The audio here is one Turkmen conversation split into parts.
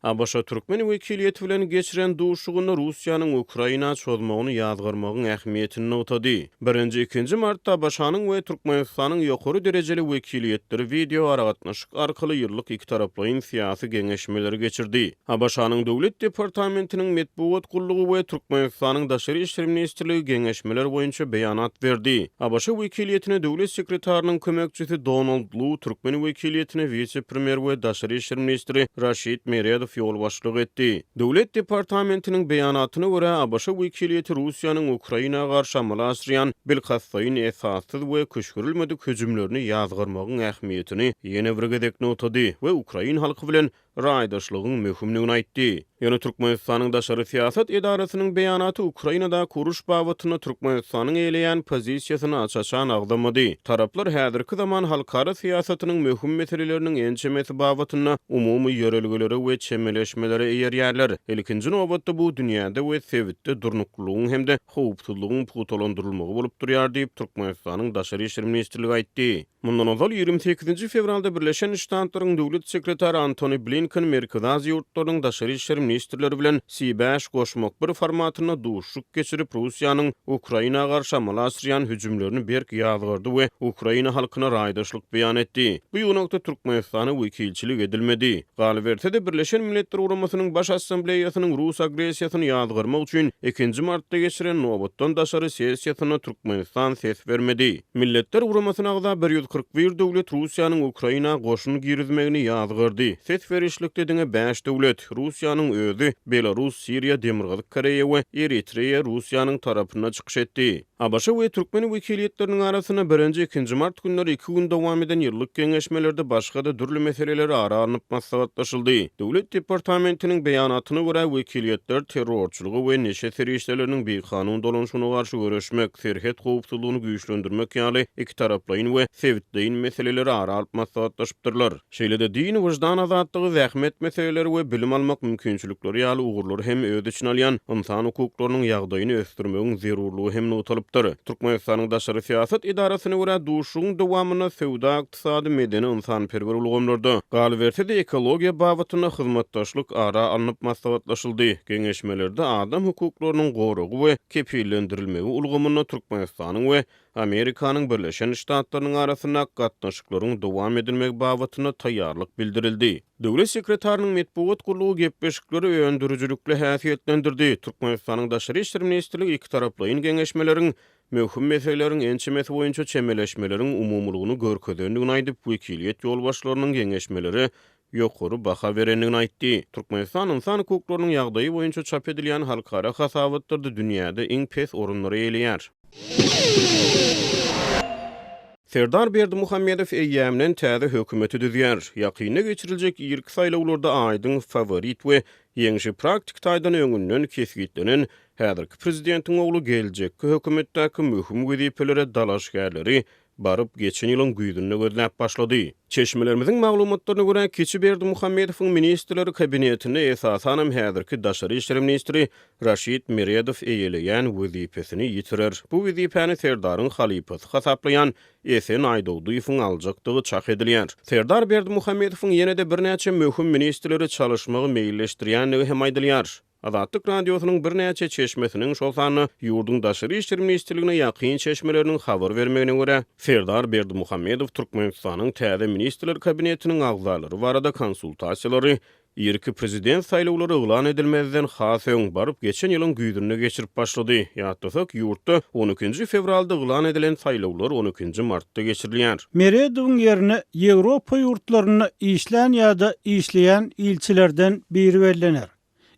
ABŞ türkmen wekiliýeti bilen geçiren duşuşygynda Russiýanyň Ukraina çozmagyny ýazgarmagyň ähmiýetini nygtady. Birinji, ikinji martda ABŞ-nyň we Türkmenistanyň ýokary derejeli wekiliýetleri wideoaragatnaşyk arkaly ýyllyk ikitaraplaýyn syýasy geňeşmeleri geçirdi. ABŞ-nyň Döwlet departamentiniň metbugat gullugy we Türkmenistanyň Daşary işler ministrligi geňeşmeler boýunça beýanat berdi. ABŞ wekiliýetine döwlet sekretarynyň kömekçisi Donald Lu, türkmen wekiliýetine wise-premýer we daşary işler ministri Raşid Meredow ýolbaşçylyk etdi. Döwlet departamentiniň beýanatyna görä, ABŞ wekiliýeti Russiýanyň Ukraina garşy amala aşyrýan bilkastlaýyn esassyz we küşgürilmedik hüjümlerini ýazgarmagyň ähmiýetini ýene bir gezek nygtady we ukrain halky bilen raýdaşlygyň möhümdigini aýtdy. Ýöne Türkmenistanyň daşary syýasat edarasynyň beýanaty Ukrainadaky uruş babatynda Türkmenistanyň eýeleýän pozisiýasyny aç-açan agzamady. Taraplar häzirki zaman halkara syýasatynyň möhüm meseleleriniň ençemesi babatynda umumy ýörelgelere we çemeleşmelere eýerýärler. Ilkinji nobatda bu dünýäde we sebitde durnuklylygyň hem-de howpsuzlygyň pugtalandyrylmagy bolup durýar diýip, Türkmenistanyň Daşary işler ministrligi aýtdy. Mundan ozal, 28 fewralda Birleşen Ştatlaryň Döwlet sekretary Antony Blinken Merkezi Aziýa ýurtlarynyň daşary işler ministrleri bilen C bäş goşmak bir formatynda duşuşyk geçirip, Russiýanyň Ukraina garşy amala aşyrýan hüjümlerini berk ýazgardy we ukraina halkyna raýdaşlyk beýan etdi. Bu ýygnakda Türkmenistana wekilçilik edilmedi. Galyberse-de, Birleşen Milletler Guramasynyň Baş Assambleýasynyň rus agressiýasyny ýazgarmak üçin ikinji martda geçiren nobatdan daşary sessiýasynda Türkmenistan ses bermedi. Milletler Guramasyna agza 141 döwlet Russiýanyň Ukraina goşun girizmegini ýazgardy. Ses berişlikde diňe bäş döwlet, Russiýanyň özi, Belarus, Siriýa, Demirgazyk Koreýa we Eritreýa Russiýanyň tarapynda çykyş etdi. ABŞ we türkmen wekiliýetleriniň arasynda birinji, ikinji mart günleri iki gün dowam eden ýyllyk geňeşmelerde başga-da dürli meseleler ara alnyp maslahatlaşyldy. Döwlet departamentiniň beýanatyna görä, wekiliýetler terrorçylyga we neşe serişdeleriniň bikanun dolanyşygyna garşy göreşmek, serhet howpsuzlygyny güýçlendirmek ýaly ikitaraplaýyn we sebitleýin meseleleri ara alyp maslahatlaşypdyrlar. Şeýle-de din, wyždan azatlygy, zähmet meseleleri we bilim almak mümkinçilikleri ýaly ugurlary hem öz içine alýan ynsan hukuklarynyň ýagdaýyny ösdürmegiň zerurlygy hem nygtalypdyr. Türkmenistanyň daşary syýasat edarasyna görä, duşuşygyň dowamynda söwda-ykdysady, medeni-ynsanperwer ulgamlarda, galyberse-de, ekologiýa babatynda hyzmatdaşlyk ara alnyp maslahatlaşyldy. Geňeşmelerde adam hukuklarynyň goragy we kepillendirilmegi ulgamynda Türkmenistanyň we Amerikanyň Birleşen Ştatlarynyň arasyndaky gatnaşyklaryň dowam edilmegi babatynda taýýarlyk bildirildi. Döwlet sekretarynyň metbugat gullugy gepleşikleri öndürijilikli häsiýetlendirdi. Türkmenistanyň Daşary işler ministrligi ikitaraplaýyn geňeşmeleriň möhüm meseleleriň ençemesi boýunça çemeleşmeleriň umumylygyny görkezendigini aýdyp, wekiliýet ýolbaşçylarynyň geňeşmelere ýokary baha berendigini aýtdy. Türkmenistan ynsan hukuklarynyň ýagdaýy boýunça çap edilýän halkara hasabatlarda dünýäde iň pes orunlary eýeleýär. Serdar Berdimuhamedow eýýämden täze hökümeti düzýär. Ýakynda geçiriljek irki saýlawlarda aýdyň faworit we ýeňşi praktik taýdan öňünden kesgitlenen häzirki prezidentiň ogly geljekki hökümetdäki möhüm wezipelere dalaşgärleri baryp, geçen ýylyň güýzünde gözläp başlady. Çeşmelerimiziň maglumatlaryna görä, kiçi Berdimuhamedowyň Ministrler Kabinetinde esasanam häzirki daşary işler ministri Raşid Meredow eýeleýän wezipesini ýitirer. Bu wezipäni Serdaryň halypasy hasaplaýan Esen Aýdogdyýewiň aljakdygy çak edilýär. Serdar Berdimuhamedowyň ýene-de birnäçe möhüm ministrleri çalyşmagy meýilleşdirýändigi hem aýdylýar. Azatlyk Radiosynyň birnäçe çeşmesiniň, şol sanda ýurduň Daşary işler ministrligine ýakyn çeşmeleriniň habar bermegine görä, Serdar Berdimuhamedow Türkmenistanyň täze Ministrler Kabinetiniň agzalary barada konsultasiýalary irki prezident saýlawlary yglan edilmezden has öň, baryp geçen ýylyň güýzünde geçirip başlady. Ýatlasak, ýurtda on ikinji fewralda yglan edilen saýlawlar on ikinji martda geçirilýär. Meredowyň ýerine Ýewropa ýurtlarynda işlän ýa-da işleýän ilçilerden biri bellener.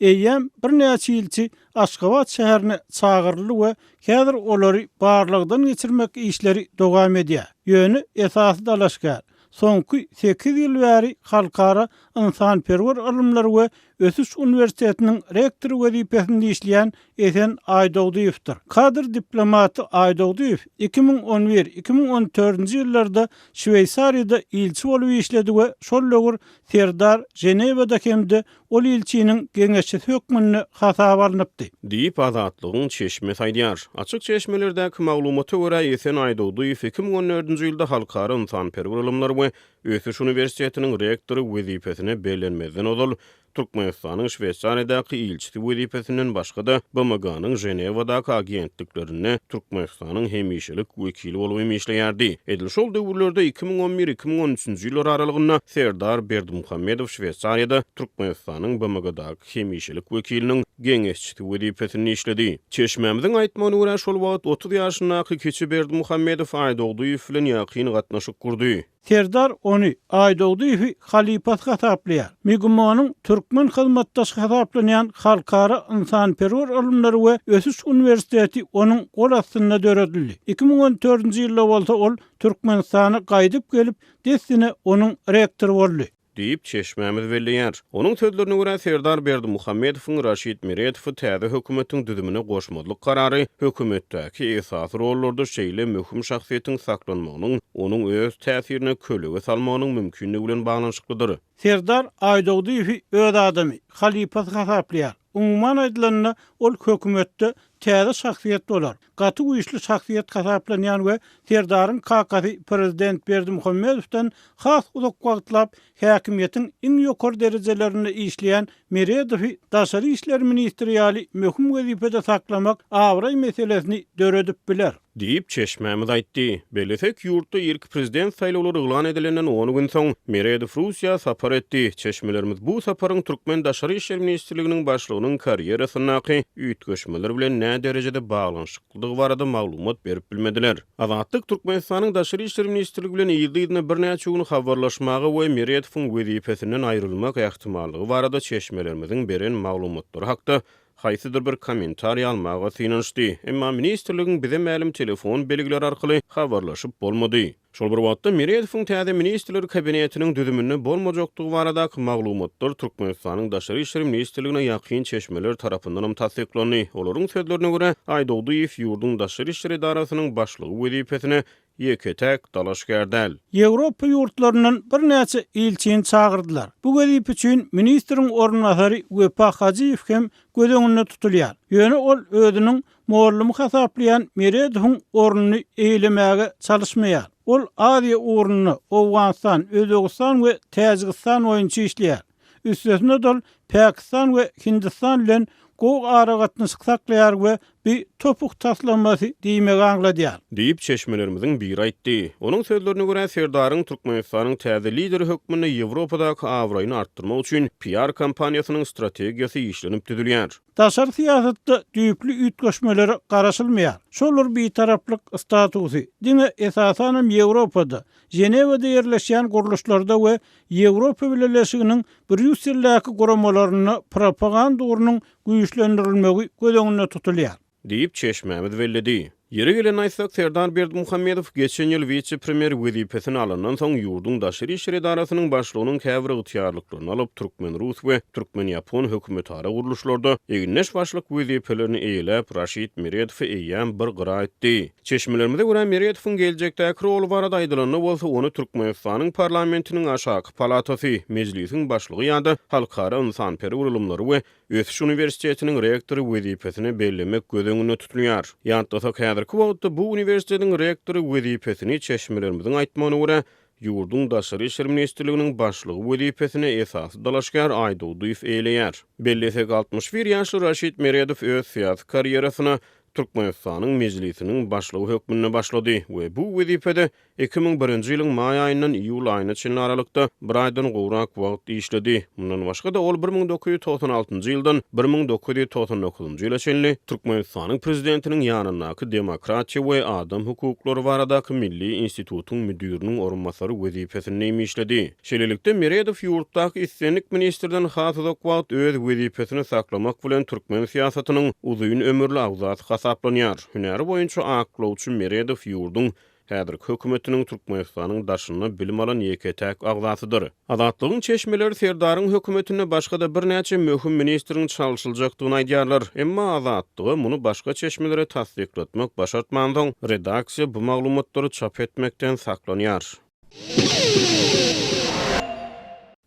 Eýýäm birnäçe ilçi Aşgabat şäherine çagyryldy we häzir olary barlagdan geçirmek işleri dowam edýär. Ýöne esasy dalaşgär, soňky sekiz ýyl bäri Halkara ynsanperwer ylymlar we ösüş uniwersitetiniň rektory wezipesinde işleýän Esen Aýdogdyýewdir. Kadr diplomaty Aýdogdyýew 2011, 2014-nji ýyllarda Şweýsariýada ilçi bolup işledi we şol döwür Serdar Ženewada hem-de Ol ilçiniň geňeşçisi hökmünde hasaba alnypdy. Diýip, Azatlygyň çeşmesi aýdýar. Açyk çeşmelerdäki maglumata görä, Esen Aýdogdyýew 2014-nji ýylda Halkara ynsanperwer ylymlar we ösüş uniwersitetiniň rektory wezipesine bellenmezden ozal, Türkmenistanyň Şweýsariýadaky ilçisi wezipesinden başga-da, BMG-niň Ženewadaky agentliklerinde Türkmenistanyň hemişelik wekili bolup hem işleýärdi. Edil şol döwürlerde, 2011, 2013-nji ýyllar aralygynda Serdar Berdimuhamedow Şweýsariýada Türkmenistanyň BMG-daky hemişelik wekiliniň geňeşçisi wezipesinde işledi. Çeşmämiziň aýtmagyna görä, şol wagt 30 ýaşyndaky kiçi Berdimuhamedow Aýdogdyýew bilen ýakyn gatnaşyk gurdy. Serdar ony, Aýdogdyýewi halypasy hasaplaýar. MGIMO-nyň türkmen hyzmatdaşy hasaplanýan Halkara ynsanperwer ylymlary we ösüş uniwersiteti onuň gol astynda döredildi. 2014-nji ýylda bolsa ol Türkmenistana gaýdyp gelip, dessine onuň rektory boldy. Diýip, çeşmämiz belleýär. Onuň sözlerine görä, Serdar Berdimuhamedowyň Raşid Meredowy täze hökümetiň düzümine goşmazlyk karary hökümetdäki esasy rollarda şeýle möhüm şahsyýetiň saklanmagynyň onuň öz täsirine kölege salmagynyň mümkinligi bilen baglanyşyklydyr. Serdar Aýdogdyýewi öz adamy, halypasy hasaplaýar. Umuman aýdylanda, ol hökümetde täze şahsyýet bolar. Gaty güýçli şahsyýet hasaplanýan we Serdaryň kakasy prezident Berdimuhamedowdan has uzak wagtlap häkimiýetiň iň ýokary derejelerinde işleýän Meredowy daşary işler ministri ýaly möhüm wezipede saklamak abraý meselesini döredip biler. Diýip, çeşmämiz aýtdy. Bellesek, ýurtda irki prezident saýlawlary yglan edilenden on gün soň, Meredow Russiýa sapar etdi. Çeşmelerimiz bu saparyň türkmen Daşary işler ministrliginiň başlygynyň karýerasyndaky üýtgeşmeler bilen näderejede baglanyşyklydygy barada maglumat berip bilmediler. Azatlyk Türkmenistanyň Daşary işler ministrligi bilen yzly-yzyna birnäçe gün habarlaşmaga we Meredowyň wezipesinden aýrylmak ähtimallygy barada çeşmelerimiziň beren maglumatlary hakda haýsydyr bir kommentariý almaga synanyşdy, emma ministrligiň bize mälim telefon belgileri arkaly habarlaşyp bolmady. Şol bir wagtda, Meredowyň täze Ministrler Kabinetiniň düzüminde bolmajakdygy baradaky maglumatlar Türkmenistanyň Daşary işler ministrligine ýakyn çeşmeler tarapyndanam tassyklandy. Olaryň sözlerine görä, Aýdogdyýew ýurduň daşary işler edarasynyň başlygy wezipesine ýeke-täk dalaşgär däl. Ýewropa ýurtlaryndan birnäçe ilçini çagyrdylar. Bu wezipe üçin ministriň orunbasary Wepa Hajyýew hem göz öňünde tutulýar. Ýöne ol özüniň mollumy hasaplaýan Meredowyň ornuny eýelemäge çalyşmaýar. Ol Aziýa ugrunda, Owganystan, Özbegistan we Täjigistan boýunça işleýär. Üstesine-de ol Pakistan we Hindistan bilen gowy aragatnaşyk saklaýar we bi topuk taslamasy diýmegi aňladýar. Diýip, çeşmelerimiziň biri aýtdy. Onuň sözlerine görä, Serdaryň Türkmenistanyň täze lideri hökmünde Ýewropadaky abraýyny artdyrmak üçin PR kampaniýasynyň strategiýasy işlenip düzülýär. Daşary syýasatda düýpli üýtgeşmelere garaşylmaýar. Şol bir bitaraplyk statusy, diňe esasanam Ýewropada, Ženewada ýerleşýän gurluşlarda we Ýewropa Bileleşiginiň Brýusseldäki guramalarynda propaganda ugrunyň güýçlendirilmegi göz öňünde tutulýar. Diýip, çeşmämiz belledi. Ýeri gelende aýtsak, Serdar Berdimuhamedow geçen ýyl wise-premýer wezipesini alandan soň, ýurduň Daşary işler edarasynyň başlygynyň käbir ygtyýarlyklaryny alyp, türkmen-rus we türkmen-ýapon hökümetara gurluşlarda egindeş başlyk wezipelerini eýeläp, Raşid Meredowy eýýäm bir gyra itdi. Çeşmelerimize görä, Meredowyň geljekdäki roly barada aýdylanda bolsa, ony Türkmenistanyň parlamentiniň aşaky palatasy, Mejlisiň başlygy ýa-da Halkara ynsanperwer ylymlary we ösüş uniwersitetiniň rektory wezipesine bellemek göz öňünde tutulýar. Ýatlasak, häzirki wagtda bu uniwersitetiň rektory wezipesini, çeşmelerimiziň aýtmagyna görä, ýurduň Daşary işler ministrliginiň başlygy wezipesine esasy dalaşgär Aýdogdyýew eýeleýär. Bellesek, 61 ýaşly Raşid Meredow öz syýasy karýerasyna Türkmenistanyň Mejlisiniň başlygy hökmünde başlady we bu wezipede 2001-nji ýylyň maý aýyndan iýul aýyna çenli aralykda bir aýdan gowrak wagt işledi. Mundan başga-da, ol 1996-njy ýyldan 1999-njy ýyla çenli Türkmenistanyň Prezidentiniň ýanyndaky Demokratiýa we adam hukuklary baradaky milli institutyň müdiriniň orunbasary wezipesinde hem işledi. Şeýlelikde, Meredow ýurtdaky islendik ministrden has uzak wagt öz wezipesini saklamak bilen türkmen syýasatynyň uzyn ömürli agzasy hasaplanýar. Hünäri boýunça aklawçy Meredow ýurduň häzirki hökümetiniň Türkmenistanyň daşynda bilim alan ýeke-täk agzasydyr. Azatlygyň çeşmeleri Serdaryň hökümetinde başga-da birnäçe möhüm ministriň çalşyljakdygyny aýdýarlar. Emma Azatlyga muny başga çeşmelere tassyklatmak başartmansoň, redaksiýa bu maglumatlary çap etmekden saklanýar.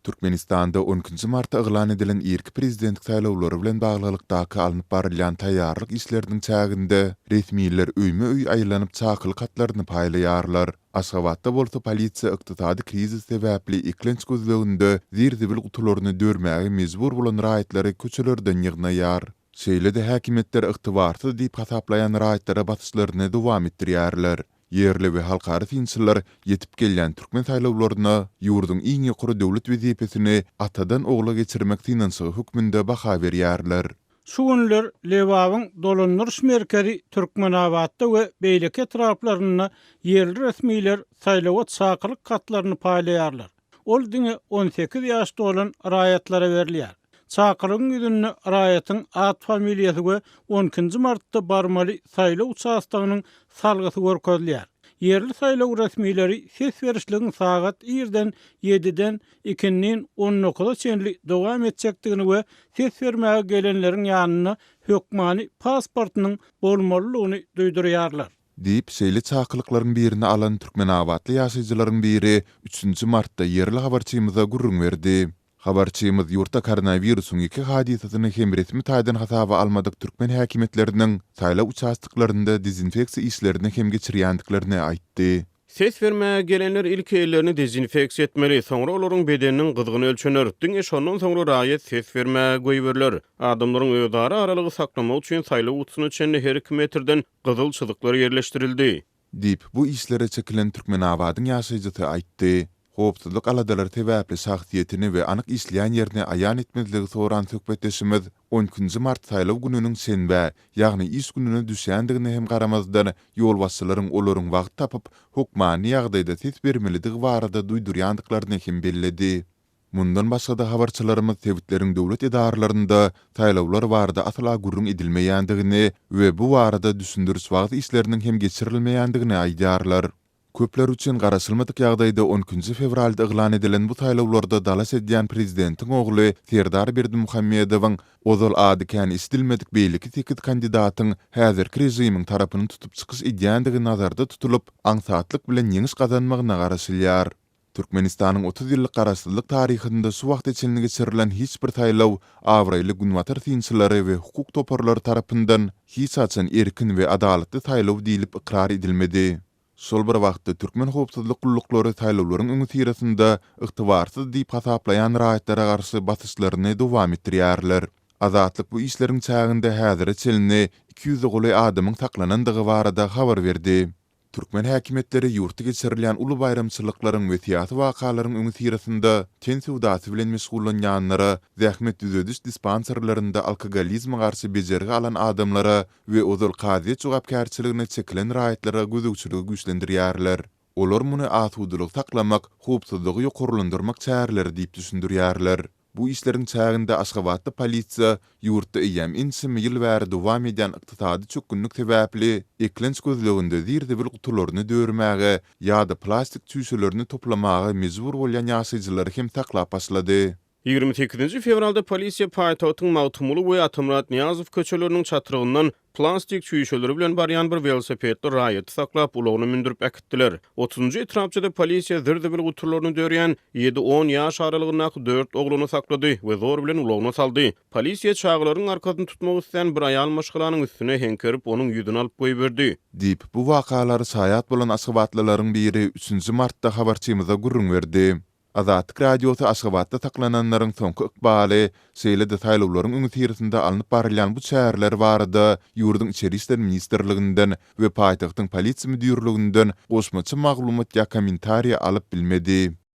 Türkmenistanda on ikinji martda yglan edilen irki prezident saýlawlary bilen baglylykdaky alnyp barylýan taýýarlyk işleriniň çäginde resmiler öýme-öý aýlanyp çakylyk hatlaryny paýlaýarlar. Aşgabatda bolsa polisiýa ykdysady krizis sebäpli eklenç gözleginde zir-zibil gutularyny dörmäge mejbur bolan raýatlary köçelerden ýygnaýar. Şeýle-de häkimiýetler ygtybarsyz diýip hasaplaýan raýatlara basyşlaryny dowam etdirýärler. Ýerli we halkara synçylar ýetip gelýän türkmen saýlawlaryna ýurduň iň ýokary döwlet wezipesini atadan ogla geçirmek synanyşygy hökmünde baha berýärler. Şu günler Lebabyň dolandyryş merkezi Türkmenabatda we beýleki etraplarynda ýerli resmiler saýlawa çakylyk hatlaryny paýlaýarlar. Ol diňe 18 ýaş dolan raýatlara berilýär. Çakylygyň ýüzünde raýatyň at-familiýasy we on ikinji martda barmaly saýlaw uçastogynyň salgysy görkezilýär. Ýerli saýlaw resmileri ses berişligiň sagat irden ýediden ikindin on dokuza çenli dowam etjekdigini we ses bermäge gelenleriň ýanynda hökmany pasportynyň bolmalydygyny duýdurýarlar. Diýip, şeýle çakylyklaryň birini alan türkmenabatly ýaşaýjylaryň biri üçünji martda ýerli habarçymyza gürrüň berdi. Habarçymyz ýurtda koronawirusyň iki hadysasyny hem resmi taýdan hasaba almadyk türkmen häkimiýetleriniň saýlaw uçastoklarynda dezinfeksiýa işlerini hem geçirýändiklerini aýtdy. Ses bermäge gelenler ilki ellerini dezinfeksiýa etmeli, soňra olaryň bedeniniň gyzgyny ölçener. Diňe şondan soňra raýat ses bermäge goýberiler. Adamlaryň özara aralygy saklamak üçin saýlaw gutusyna çenli her iki metrden gyzyl çyzyklar ýerleşdirildi. Diýip, bu işlere çekilen Türkmenabadyň ýaşaýjysy aýtdy. Howpsuzlyk aladalary sebäpli şahsyýetini we anyk işleýän ýerini aýan etmezligi soran söhbetdeşimiz on ikinji mart saýlaw gününiň şenbä, ýagny iş gününe düşýändigine hem garamazdan, ýolbaşçylaryň olaryň wagt tapyp, hökmany ýagdaýda ses bermelidigi barada duýdurýandyklaryny hem belledi. Mundan başga-da habarçylarymyz sebitleriň döwlet edaralarynda saýlawlar barada asla gürrüň edilmeýändigini we bu barada düşündiriş-wagyz işleriniň hem geçirilmeýändigini aýdýarlar. Köpler üçin garaşylmadyk ýagdaýda on ikinji fewralda yglan edilen bu saýlawlarda dalaş edýän prezidentiň ogly Serdar Berdimuhamedowyň ozal ady kän eşidilmedik beýleki sekiz kandidatyň häzirki režimiň tarapyny tutup çykyş edýändigi nazarda tutulyp, aňsatlyk bilen ýeňiş gazanmagyna garaşylýar. Türkmenistanyň 30 ýyllyk garaşsyzlyk taryhynda şu wagta çenli geçirilen hiç bir saýlaw abraýly günbatar synçylary we hukuk toparlary tarapyndan hiç haçan erkin we adalatly saýlaw diýlip ykrar edilmedi. Şol bir wagtda türkmen howpsuzlyk gulluklary saýlawlaryň öňüsyrasynda ygtybarsyz diýip hasaplaýan raýatlara garşy basyşlaryny dowam etdirýärler. Azatlyk bu işleriň çäginde häzire çenli iki ýüze golaý adamyň saklanandygy barada habar berdi. Türkmen häkimiýetleri ýurtda geçirilýän uly baýramçylyklaryň we syýasy wakalaryň öňüsyrasynda ten söwdasy bilen meşgullanýanlara, zähmet düzediş dispanserlerinde alkogolizme garşy bejergi alan adamlara we ozal kazyýet jogapkärçiligine çekilen raýatlara gözegçiligi güýçlendirýärler. Olar muny asudalygy saklamak, howpsuzlygy ýokarlandyrmak çäreleri diýip düşündirýärler. Bu işleriň çäginde Aşgabatda polisiýa ýurtda eýýäm ençeme ýyl bäri dowam edýän ykdysady çökgünlik sebäpli eklenç gözleginde zir-zibil gutularyny dörmäge ýa-da plastik çüýşelerini toplamaga mejbur bolýan ýaşaýjylary hem saklap başlady. Ýigrimi sekizinji fewralda polisiýa paýtagtyň Magtymguly we Atamyrat Nyýazow köçeleriniň çatrygyndan Plastik çüýşeleri bilen barýan bir welosipedli raýaty saklap, ulagyna mündürip äkitdiler. Otuzynjy etrapçada polisiýa zir-zibil gutularyny dörýän ýedi-on ýaş aralygyndaky dört oglany saklady we zor bilen ulagyna saldy. Polisiýa çagalaryň arkasyny tutmak islän bir aýal maşgalanyň üstüne heňkerip, onuň ýüzüni alyp goýberdi. Diýip, bu wakalara şaýat bolan aşgabatlylaryň biri üçünji martda habarçymyza gürrüň berdi. Azatlyk Radiosy Aşgabatda saklananlaryň soňky ykbaly, şeýle-de saýlawlaryň öňüsyrasynda alnyp barylýan bu çäreler barada ýurduň Içeri işler ministrliginden we paýtagtyň polisiýa müdirliginden goşmaça maglumat ýa kommentariý alyp bilmedi.